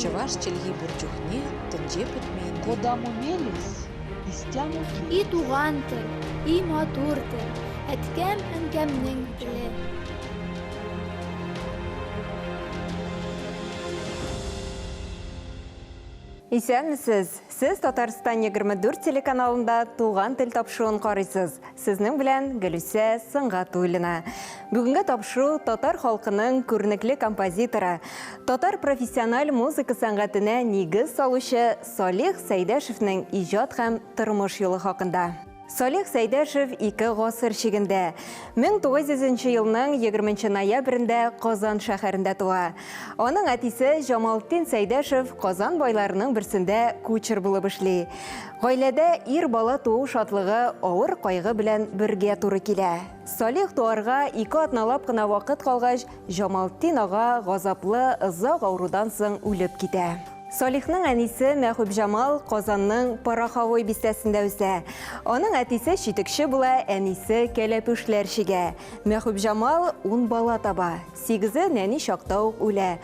Чӑваш чӗлхи пур чухне тӗнче пӗтмен. Кодамо мелесь, истямо И туган тел, и матур тел, әткәм-әнкәмнең теле. Исәнмесез! Сез Татарстан 24 телеканалында Туган тел тапшыруын карыйсыз. Сезнең белән Гөлүсә Сөнгатуллина. Бүгенге тапшыру татар халкының күренекле композиторы, татар профессиональ музыка сәнгатенә нигез салучы Салих Сәйдәшевнең иҗат һәм тормыш юлы хакында. Салих Сәйдәшев ике гасыр чигендә, 1900 нче елның 20 нче ноябрендә Казан шәһәрендә туа. Аның әтисе Җамалтдин Сәйдәшев Казан байларының берсендә кучер булып эшли. Гаиләдә ир бала туу шатлыгы авыр кайгы белән бергә туры килә. Салих туарга ике атналап кына вакыт калгач, Җамалтдин ага газаплы озак авырудан соң үлеп китә. Салихның әнисе Мәхүбҗамал Казанның Пороховой бистәсендә үсә. Аның әтисе читекче була, әнисе кәләпүшләр чигә. Мәхүбҗамал ун бала таба. Сигезе нәни чакта ук үлә.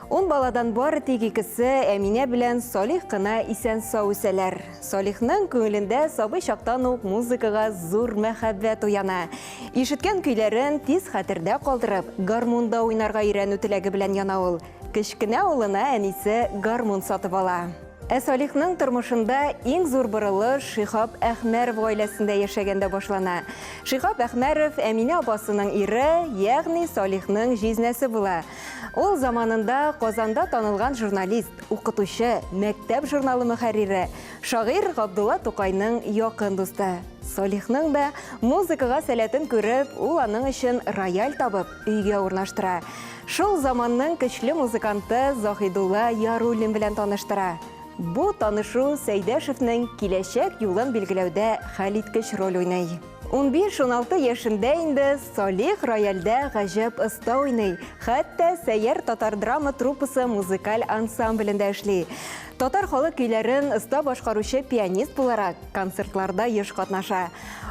Ун баладан бары тик икесе, Әминә белән Салих кына исән-сау үсәләр. Салихның күңелендә сабый чактан ук музыкага зур мәхәббәт уяна. Ишеткән көйләрен тиз хәтердә калдырып, гармунда уйнарга өйрәнү теләге белән яна ул. Кечкенә улына әнисе гармун сатып ала. Ә Салихның тормышында иң зур борылыш Шиһап Әхмәров гаиләсендә яшәгәндә башлана. Шиһап Әхмәров Әминә апасының ире, ягъни Салихның җизнәсе була. Ул заманында Казанда танылган журналист, укытучы, мәктәп журналы мөхәррире, шагыйрь Габдулла Тукайның якын дусты. Салихның да музыкага сәләтен күреп, ул аның өчен рояль табып, өйгә урнаштыра. Шул заманның көчле музыканты Заһидулла Яруллин белән таныштыра. Бу танышу Сәйдәшевнең киләчәк юлын билгеләүдә хәлиткеч роль уйный. Унбиш-уналты яшендә инде Салих рояльдә гаҗәп оста уйный, хәтта Сәйяр татар драма труппасы музыкаль ансамблендә эшли. Татар халык көйләрен оста башкаручы пианист буларак, концертларда еш катнаша.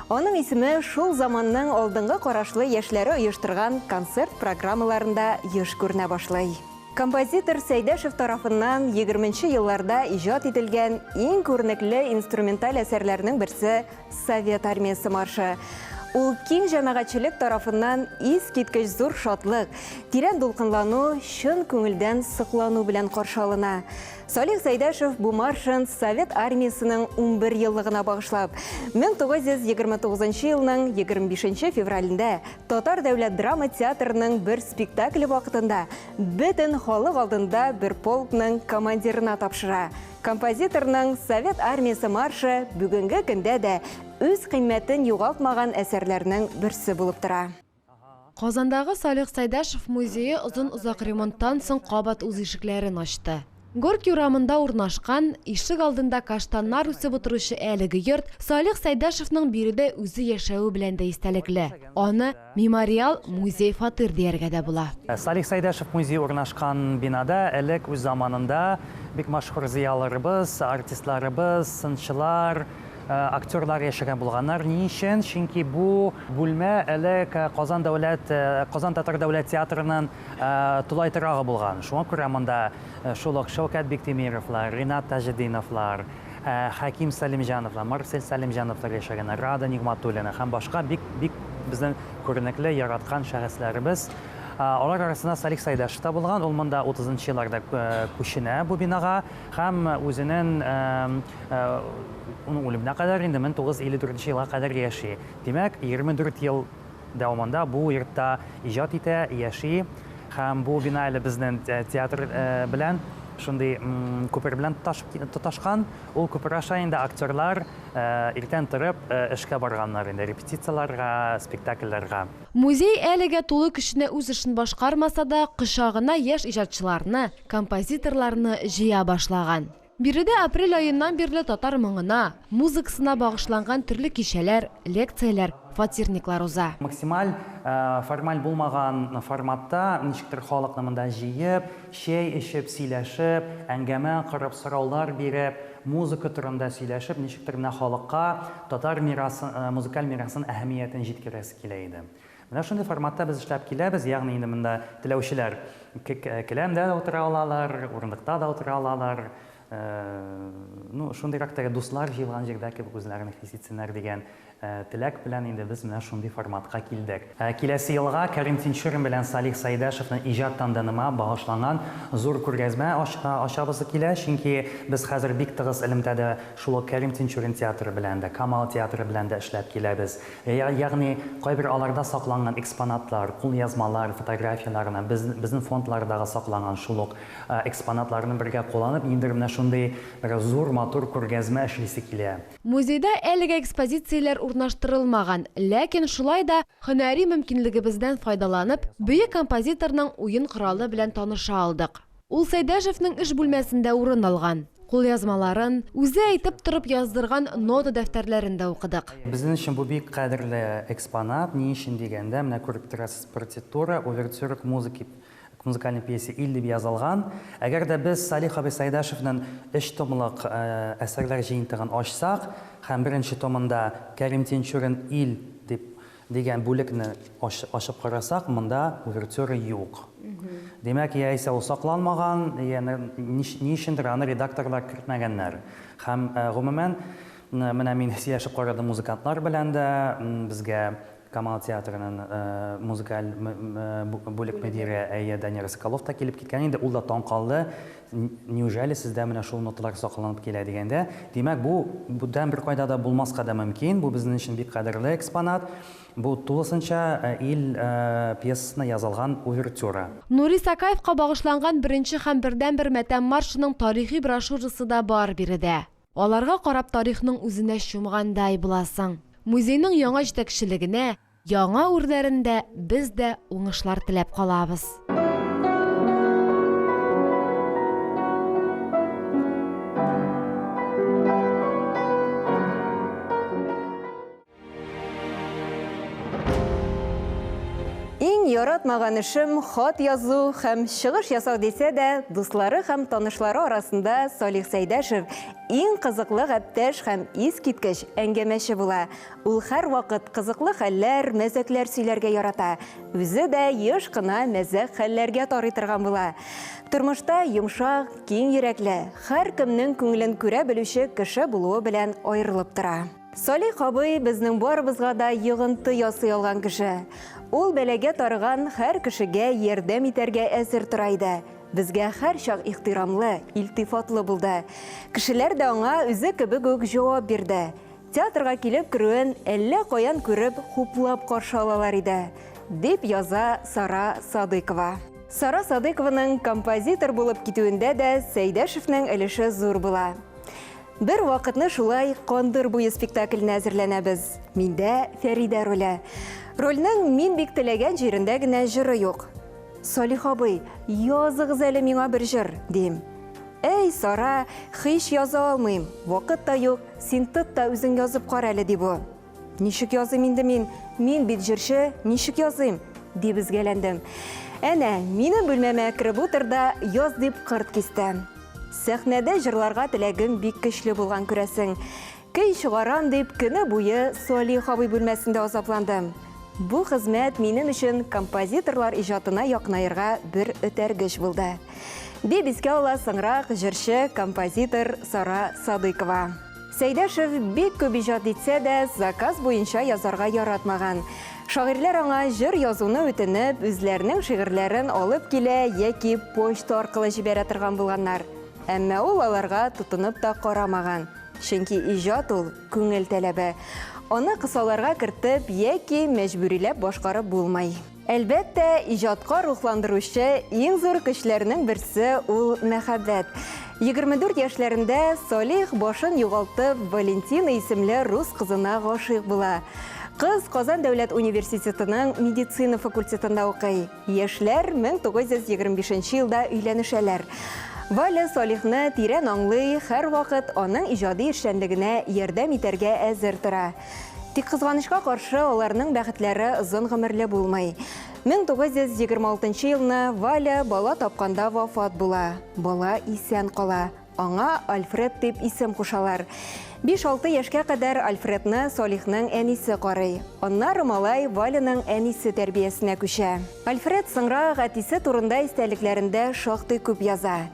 Аның исеме шул заманның алдынгы карашлы яшьләре оештырган концерт программаларында еш күренә башлый. Композитор Сәйдәшев тарафыннан егерменче елларда иҗат ителгән иң күренекле инструменталь әсәрләрнең берсе Совет Армиясе маршы. Ул киң җәмәгатьчелек тарафыннан искиткеч зур шатлык, тирән дулкынлану, чын күңелдән соклану белән каршы алына. Салих Сәйдәшев бу маршын Совет Армиясенең 11 еллыгына багышлап, 1929 елның 25 февралендә Татар дәүләт драма театрының бер спектакле вакытында бөтен халык алдында бер полкның командирына тапшыра. Композиторның Совет Армиясе маршы бүгенге көндә дә үз кыйммәтен югалтмаган әсәрләрнең берсе булып тора. Казандагы Салих Сайдашев музее озын-озак ремонттан соң кабат үз ишекләрен ачты. Горький урамында урнашкан, ишек алдында каштаннар үсеп утыручы әлеге йорт Салих Сәйдәшевның биредә үзе яшәве белән дә истәлекле. Аны мемориал музей-фатир дияргә дә була. Салих Сәйдәшев музее урнашкан бинада элек үз заманында бик мәшһүр зыялыларыбыз, артистларыбыз, сынчылар, Актерлар яшәгән булганнар. Ни өчен? Чөнки бу бүлмә элек Казан дәүләт, Казан татар дәүләт театрының тулай торагы булган. Шуңа күрә монда шул ук Шәүкәт Биктимировлар, Ринат Таҗетдиновлар, Хәким Сәлимҗановлар, Марсель Сәлимҗановлар яшәгәннәр, Рада Нигъмәтуллина һәм башка бик бик безнең күренекле, яраткан шәхесләребез. Алар арасында Салих Сайдашев та булган. Ул монда утызынчы елларда күченә бу бинага һәм үзенең Уның үлеменә кадәр инде 1954 елга кадәр яши. Димәк, 24 ел дәвамында бу йортта иҗат итә, яши. Һәм бу бина әле безнең театр белән шундый күпер белән тоташкан. Ул күпер аша инде актерлар иртән торып эшкә барганнар инде, репетицияләргә, спектакльләргә. Музей әлегә тулы көченә үз эшен башкармаса да, кочагына яшь иҗатчыларны, композиторларны җыя башлаган. Биредә апрель аеннан бирле татар моңына, музыкасына багышланган төрле кичәләр, лекцияләр, фатирниклар уза. Максималь формаль булмаган форматта ничектер халыкны монда җыеп, чәй эчеп, сөйләшеп, әңгәмә корып, сораулар биреп, музыка турында сөйләшеп, ничектер менә халыкка татар мирасын, музыкаль мирасын әһәмиятен җиткерәсе килә иде. Менә шундый форматта без эшләп киләбез, ягъни инде монда теләүчеләр келәмдә дә утыра алалар, урындыкта да утыра алалар. Ну, шундыйрак теге дуслар җыелган җирдә кебек үзләрен хис итсеннәр дигән теләк белән инде без менә шундый форматка килдек. Киләсе елга Кәрим Тинчурин белән Салих Сәйдәшевның иҗат тандемына багышланган зур күргәзмә ачабызы килә, чөнки без хәзер бик тыгыз элемтәдә шул ук Кәрим Тинчурин театры белән дә, Камал театры белән дә эшләп киләбез. Ягъни кайбер аларда сакланган экспонатлар, кулъязмалар, фотографияләрне, безнең фондлардагы сакланган шул ук экспонатларны бергә кулланып, ниндидер менә шундый бер зур, матур күргәзмә эшлисе килә. Музейда әлегә экспозицияләр урнаштырылмаган, ләкин шулай да һөнәри мөмкинлегебездән файдаланып, бөек композиторның уен коралы белән таныша алдык. Ул Сәйдәшевнең эш бүлмәсендә урын алган. Кулъязмаларын, үзе әйтеп торып яздырган нота дәфтәрләрен дә укыдык. Безнең өчен бу бик кадерле экспонат. Ни өчен дигәндә, менә күреп торасыз, партитура, увертюра к музыке К музыкальной пьесе Ил дип язылган. Әгәр дә без Салих абый Сайдашевның өч томлык әсәрләр җыентыгын ачсак һәм беренче томында Кәрим Тинчурин Ил дип дигән бүлекне ачып карасак, монда увертюра юк. Димәк, яисә ул сакланмаган, я ни өчендер аны редакторлар кертмәгәннәр. Һәм, гомумән, менә мин сөйләшеп карадым музыкантлар белән дә, безгә Камал театрының музыкаль бүлек мөдире әйе Данир Соколов та килеп киткән инде, ул да таң калды. Неужели сездә менә шул ноталар сакланып килә дигәндә, димәк, бу бүтән беркайда да булмаска да мөмкин. Бу безнең өчен бик кадерле экспонат. Бу тулысынча Ил пьесасына язылган увертюра. Нури Сакаевка багышланган беренче һәм бердәнбер матәм маршының тарихи брошюрасы да бар биредә. Аларга карап тарихның үзенә чумгандай буласың. Музейның яңа җитәкчелегенә, яңа үрләрендә без дә уңышлар теләп калабыз. Иң яратмаган эшем хат язу һәм чыгыш ясау дисә дә, дуслары һәм танышлары арасында Салих Сәйдәшев иң кызыклы гәптәш һәм искиткеч әңгәмәче була. Ул һәрвакыт кызыклы хәлләр, мәзәкләр сөйләргә ярата. Үзе дә еш кына мәзәк хәлләргә тарый торган була. Тормышта йомшак, киң йөрәкле, һәркемнең күңелен күрә белүче кеше булуы белән аерылып тора. Салих абый безнең барыбызга да йогынты ясый алган кеше. Ул бәлагә тарыган һәр кешегә ярдәм итәргә әзер тора иде. Безгә һәрчак ихтирамлы, илтифатлы булды. Кешеләр дә аңа үзе кебек үк җавап бирде. Театрга килеп керүен әллә каян күреп, хуплап каршы алалар иде, дип яза Сара Садыйкова. Сара Садыйкованың композитор булып китүендә дә Сәйдәшевнең өлеше зур була. Бер вакытны шулай Кандыр буе спектакленә әзерләнәбез. Миндә Фәридә роле. Рольнең мин бик теләгән җирендә генә җыры юк. Салих абый, языгыз әле миңа бер җыр, дим. Әй, Сара, һич яза алмыйм, вакыт та юк, син тот та үзең язып кара әле, ди бу. Ничек языйм инде мин? Мин бит җырчы, ничек языйм? дип өзгәләндем. Әнә, минем бүлмәмә кереп утыр да, яз дип кырт кисте. Сәхнәдә җырларга теләгем бик көчле булган күрәсең. Көй чыгарам дип, көне буе Салих абый бүлмәсендә азапландым. Бу хезмәт минем өчен композиторлар иҗатына якынаерга бер этәргеч булды. Дип искә ала соңрак җырчы, композитор Сара Садыйкова. Сәйдәшев бик күп иҗат итсә дә, заказ буенча язарга яратмаган. Шагыйрьләр аңа җыр язуны үтенеп, үзләренең шигырьләрен алып килә яки почта аркылы җибәрә торган булганнар. Әмма ул аларга тотынып та карамаган. Чөнки иҗат ул, күңел таләбе. Аны кысаларга кертеп яки мәҗбүриләп башкарып булмый. Әлбәттә, иҗатка рухландыручы иң зур көчләрнең берсе ул мәхәббәт. 24 яшьләрендә Салих башын югалтып Валентина исемле рус кызына гашыйк була. Кыз Казан дәүләт университетының медицина факультетында укый. Яшьләр 1925 елда өйләнешәләр. Валя Салихны тирән аңлый, һәрвакыт аның иҗади эшчәнлегенә ярдәм итәргә әзер тора. Тик кызганычка каршы, аларның бәхетләре озын гомерле булмый. 1926 елны Валя бала тапканда вафат була. Бала исән кала. Аңа Альфред дип исем кушалар. 5-6 яшькә кадәр Альфредны Салихның әнисе карый. Аннары малай Валяның әнисе тәрбиясенә күчә. Альфред соңрак әтисе турында истәлекләрендә шактый күп яза.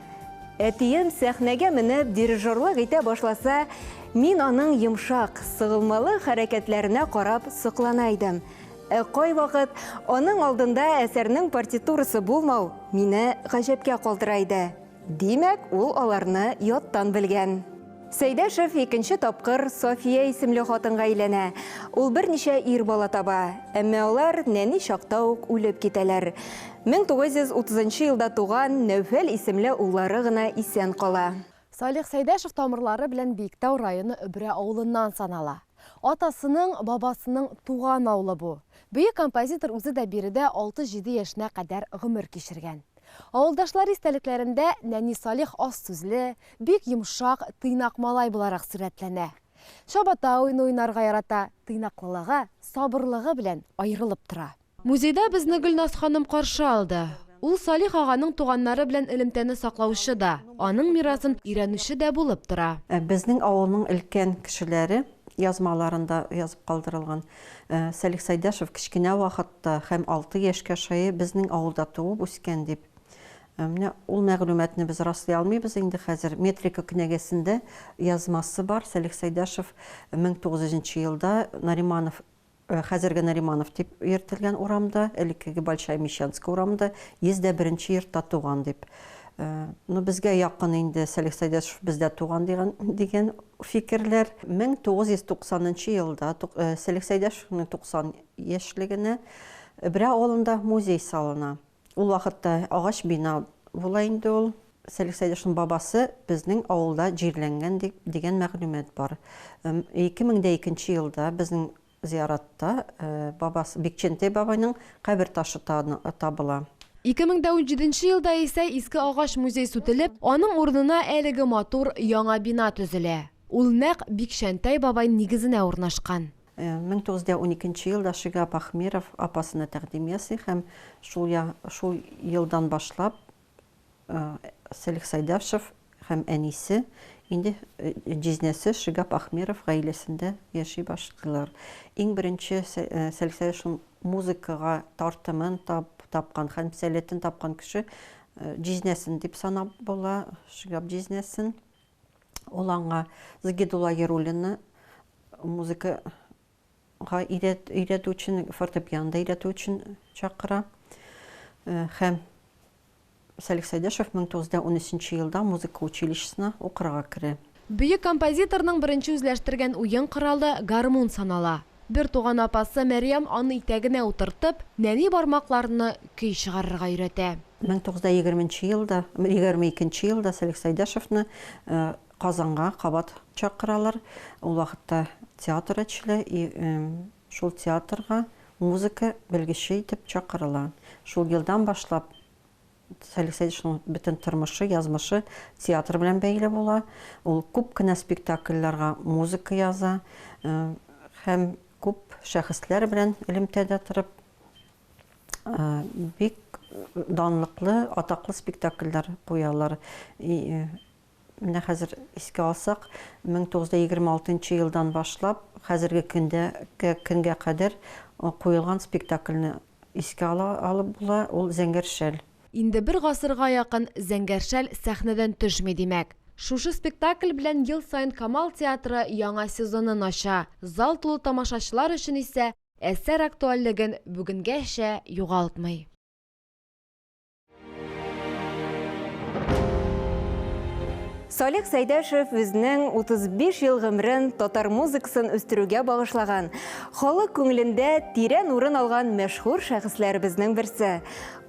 Әтием сәхнәгә менеп дирижерлык итә башласа, мин аның йомшак, сыгылмалы хәрәкәтләренә карап соклана идем. Ә кайвакыт аның алдында әсәрнең партитурасы булмау мине гаҗәпкә калдыра иде. Димәк, ул аларны яттан белгән. Сәйдәшев икенче тапкыр София исемле хатынга әйләнә. Ул берничә ир бала таба, әмма алар нәни чакта ук үлеп китәләр. 1930 нчы елда туган Нәүфәл исемле уллары гына исән кала. Салих Сәйдәшев тамырлары белән Биектау районы Өбрә авылыннан санала. Атасының, бабасының туган авылы бу. Бөек композитор үзе дә биредә алты-җиде яшенә кадәр гомер кичергән. Авылдашлары истәлекләрендә нәни Салих аз сүзле, бик йомшак, тыйнак малай буларак сурәтләнә. Чабата уены уйнарга ярата, тыйнаклылыгы, сабырлыгы белән аерылып тора. Музейда безне Гөлназ ханым каршы алды. Ул Салих аганың туганнары белән элемтәне саклаучы да, аның мирасын өйрәнүче дә булып тора. Безнең авылның өлкән кешеләре язмаларында язып калдырылган, Салих Сайдашев кечкенә вакытта һәм алты яшькә шае безнең авылда туып үскән дип. Менә ул мәгълүматны без раслый алмыйбыз инде хәзер. Метрика кенәгәсендә язмасы бар, Салих Сайдашев 1900 нче елда Нариманов Хәзерге Нариманов дип йөртелгән урамда, элеккеге Большая Мещанская урамында 101 нче йортта туган дип. Ну, безгә якын инде Салих Сайдашев бездә туган дигән, дигән фикерләр. 1990 нчы елда Салих Сайдашевның 90 яшьлегенә Өбрә авылында музей салына. Ул вакытта агач бина була инде ул. Салих Сайдашевның бабасы безнең авылда җирләнгән дигән мәгълүмат бар. 2002 нче елда безнең зияратта бабасы Бикчәнтәй бабайның кабер ташы табыла. 2017 нче елда исә иске агач музей сүтелеп, аның урынына әлеге матур яңа бина төзелә. Ул нәкъ Бикчәнтәй бабай нигезенә урнашкан. 1912 нче елда Шигап Ахмеров апасына тәкъдим ясый һәм шул шул елдан башлап Салих Сайдашев һәм әнисе, инде җизнәсе Шигап Ахмеров гаиләсендә яши башлыйлар. Иң беренче Салих Сайдашевның музыкага тартымын тапкан һәм сәләтен тапкан кеше җизнәсен дип санап була, Шигап җизнәсен. Ул аңа Загидулла Яруллинны музыкага өйрәтү өчен, фортепианода өйрәтү өчен чакыра. Һәм Салих Сәйдәшев 1913 елда музыка училищесына укырга керә. Бөек композиторның беренче үзләштергән уен коралы гармун санала. Бертуган апасы Мәрьям аны итәгенә утыртып, нәни бармакларны көй чыгарырга өйрәтә. 1920 нче елда, 22 нче елда Салих Сәйдәшевны Казанга кабат чакыралар. Ул вакытта театр эчле, и шул театрга музыка белгече итеп чакырыла. Шул елдан башлап Салих Сәйдәшевның бөтен тормышы, язмышы театр белән бәйле була. Ул күп кенә спектакльләргә музыка яза һәм күп шәхесләр белән элемтәдә торып, бик данлыклы, атаклы спектакльләр куялар. Менә хәзер искә алсак, 1926 нчы елдан башлап, хәзерге көндә көнгә кадәр куелган спектакльне искә ала алып була, ул Зәңгәр шәл. Инде бер гасырга якын Зәңгәр шәл сәхнәдән төшми, димәк. Шушы спектакль белән ел саен Камал театры яңа сезонын ача. Зал тулы тамашачылар өчен исә әсәр актуальлеген бүгенгәчә югалтмый. Салих Сәйдәшев үзенең 35 ел гомерен татар музыкасын үстерүгә багышлаган, халык күңелендә тирән урын алган мәшһүр шәхесләребезнең берсе.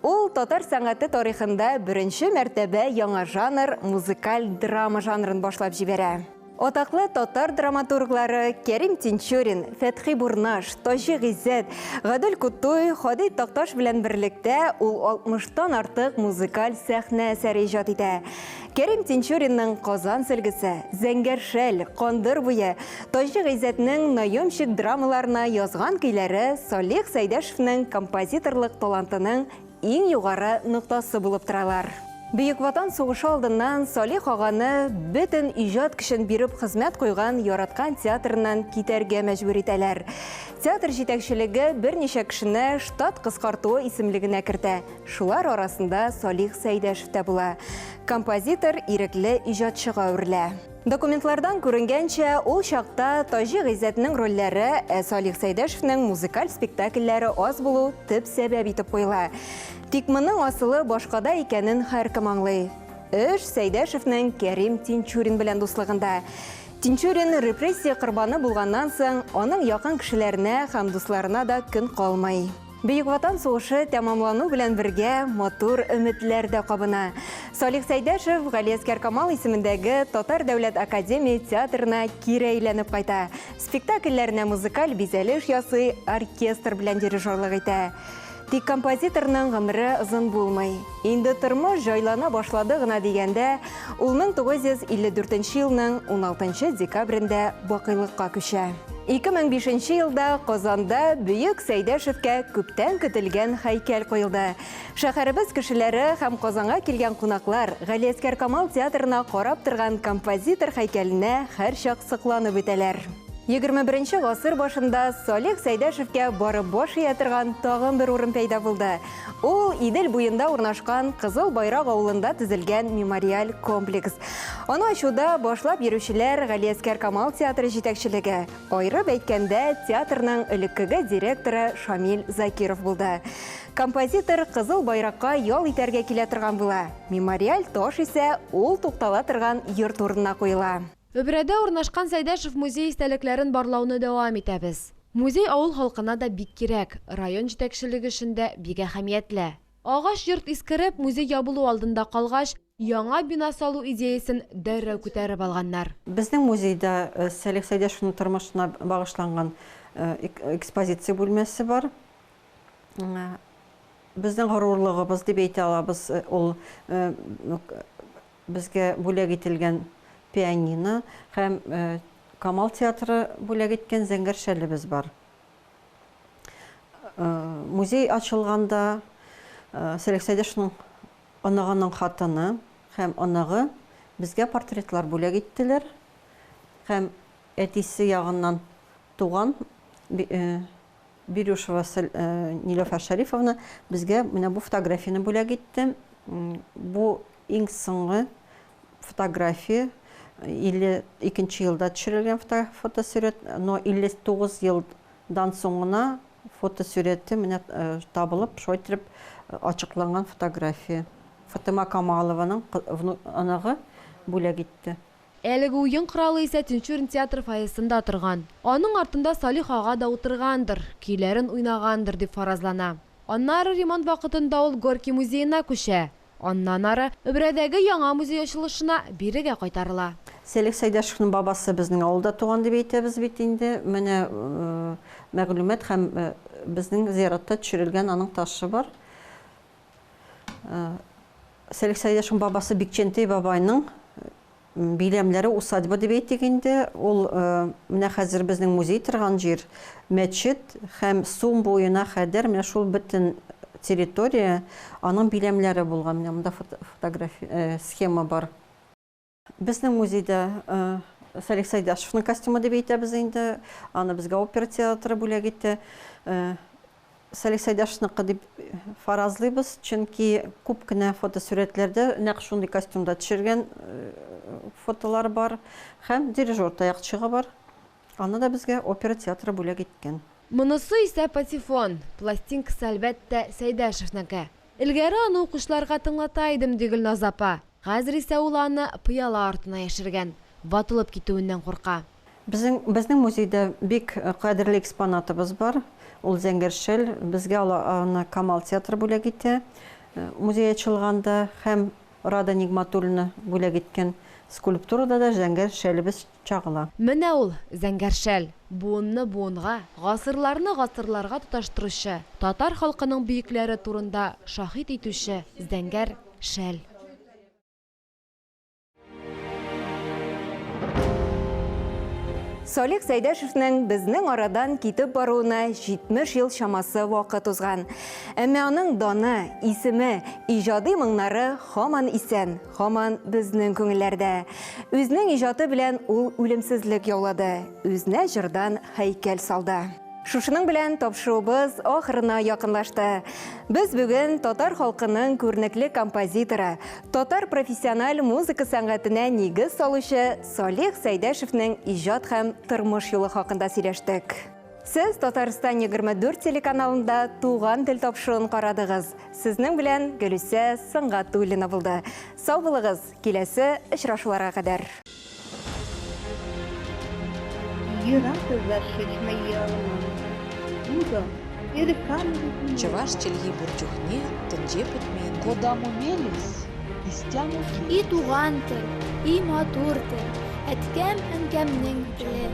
Ул татар сәнгате тарихында беренче мәртәбә яңа жанр, музыкаль драма жанрын башлап җибәрә. Атаклы татар драматурглары Кәрим Тинчурин, Фәтхи Бурнаш, Таҗи Гыйззәт, Гадел Кутуй, Һади Такташ белән берлектә ул 60-тан артык музыкаль сәхнә әсәре иҗат итә. Кәрим Тинчуринның Казан сөлгесе, Зәңгәр шәл, Кандыр буе, Таҗи Гыйззәтнең Наемщик драмаларына язган көйләре Салих Сәйдәшевнең композиторлык талантының иң югары ноктасы булып торалар. Бөек Ватан сугышы алдыннан Салих аганы бөтен иҗат көчен биреп хезмәт куйган яраткан театрыннан китәргә мәҗбүр итәләр. Театр җитәкчелеге берничә кешене штат кыскартуы исемлегенә кертә. Шулар арасында Салих Сәйдәшев тә була. Композитор ирекле иҗатчыга әверелә. Документлардан күренгәнчә, ул чакта Таҗи Гыйззәтнең рольләре, ә Салих Сәйдәшевнең музыкаль спектакльләре аз булу төп сәбәп итеп куела. Тик моның асылы башкада икәнен һәркем аңлый. Эш Сәйдәшевнең Кәрим Тинчурин белән дуслыгында. Тинчурин репрессия корбаны булганнан соң, аның якын кешеләренә һәм дусларына да көн калмый. Бөек Ватан сугышы тәмамлану белән бергә матур өметләр дә кабына. Салих Сәйдәшев Галиәскәр Камал исемендәге Татар дәүләт академия театрына кире әйләнеп кайта. Спектакльләренә музыкаль бизәлеш ясый, оркестр белән дирижерлык итә. Тик композиторның гомере озын булмый. Инде тормыш җайлана башлады гына дигәндә, ул 1954 нче елның 16 декабрендә бакыйлыкка күчә. 2005 нче елда Казанда бөек Сәйдәшевкә күптән көтелгән һәйкәл куелды. Шәһәребез кешеләре һәм Казанга килгән кунаклар Галиәсгар Камал театрына карап торган композитор һәйкәленә һәрчак сокланып үтәләр. 21 нче гасыр башында Салих Сәйдәшевкә барып баш ия торган тагын бер урын пәйда булды. Ул Идел буенда урнашкан Кызыл Байрак авылында төзелгән мемориаль комплекс. Аны ачуда башлап йөрүчеләр Галиәскәр Камал театры җитәкчелеге, аерып әйткәндә, театрның элеккеге директоры Шамил Закиров булды. Композитор Кызыл Байракка ял итәргә килә торган була. Мемориаль таш исә ул туктала торган йорт урынына куела. Өбрәдә урнашкан Сәйдәшев музее истәлекләрен барлауны дәвам итәбез. Музей авыл халкына да бик кирәк, район җитәкчелеге өчен дә бик әһәмиятле. Агач йорт искереп, музей ябылу алдында калгач, яңа бина салу идеясен дәррәү күтәреп алганнар. Безнең музейда Сәлих Сәйдәшевнең тормышына багышланган экспозиция бүлмәсе бар. Безнең горурлыгыбыз дип әйтә алабыз, ул Безгә бүләк ителгән пианино һәм Камал театры бүләк иткән зәңгәр шәлебез бар. Музей ачылганда Сәлих Сәйдәшевнең оныгының хатыны һәм оныгы безгә портретлар бүләк иттеләр һәм әтисе ягыннан туган Бирюшева Нилүфәр Шәрифовна безгә менә бу фотографияне бүләк итте. Бу иң соңгы фотография, 52 нче елда төшерелгән фотосурәт, но 59 елдан соң гына фотосурәте менә табылып, шулай итеп ачыкланган фотография. Фатыйма Камалованың оныгы бүләк итте. Әлеге уен коралы исә Тинчурин театры фойесында торган. Аның артында Салих ага да утыргандыр, көйләрен уйнагандыр дип фаразлана. Аннары ремонт вакытында ул Горький музеена күчә. Аннан ары, Өбрәдәге яңа музей ачылышына бирегә кайтарыла. Сәлих Сәйдәшевнең бабасы безнең авылда туган дип әйтәбез бит инде. Менә мәгълүмат һәм безнең зиратта төшерелгән аның ташы бар. Сәлих Сәйдәшевнең бабасы Бикчәнтәй бабайның биләмләре, усадьба дип әйтик инде, ул менә хәзер безнең музей торган җир, мәчет һәм Сум буена хәдәр менә шул бөтен территория аның биләмләре булган. Менә монда фотография, схема бар. Безнең музейда Салих Сәйдәшевның костюмы дип әйтәбез инде. Аны безгә опера театры бүләк итте. Салих Сәйдәшевныкы дип фаразлыйбыз, чөнки күп кенә фотосурәтләрдә нәкъ шундый костюмда төшергән фотолар бар һәм дирижер таякчыгы бар. Аны да безгә опера театры бүләк иткән. Монысы исә патефон, пластинкасы, әлбәттә, Сәйдәшевнеке. Элгәре аны укучыларга тыңлата идем, ди Гөлназ апа. Хәзер исә ул аны пыяла артына яшергән, ватылып китүеннән курка. Безнең безнең музейда бик кадерле экспонатыбыз бар. Ул зәңгәр шәл. Безгә аны Камал театры бүләк итә. Музей ачылганда һәм Рада Нигматуллина бүләк иткән скульптурада да зәңгәр шәлебез чагыла. Менә ул, зәңгәр шәл, буынны буынга, гасырларны гасырларга тоташтыручы, татар халкының бөекләре турында шаһит итүче зәңгәр шәл. Салих Сәйдәшевнең безнең арадан китеп баруына 70 ел чамасы вакыт узган. Әмма аның даны, исеме, иҗади моңнары һаман исән, һаман безнең күңелләрдә. Үзенең иҗаты белән ул үлемсезлек яулады, үзенә җырдан һәйкәл салды. Шушының белән тапшыруыбыз ахырына якынлашты. Без бүген татар халкының күренекле композиторы, татар профессиональ музыка сәнгатенә нигез салучы Салих Сәйдәшевнең иҗат һәм тормыш юлы хакында сөйләштек. Сез Татарстан 24 телеканалында Туган тел тапшыруын карадыгыз. Сезнең белән Гөлүсә Сөнгатуллина булды. Сау булыгыз, киләсе очрашуларга кадәр. Чӑваш чӗлхи пур чухне тӗнче пӗтмен. Кодамо мелесь, истямо И туган тел, и матур тел, әткәм-әнкәмнең теле.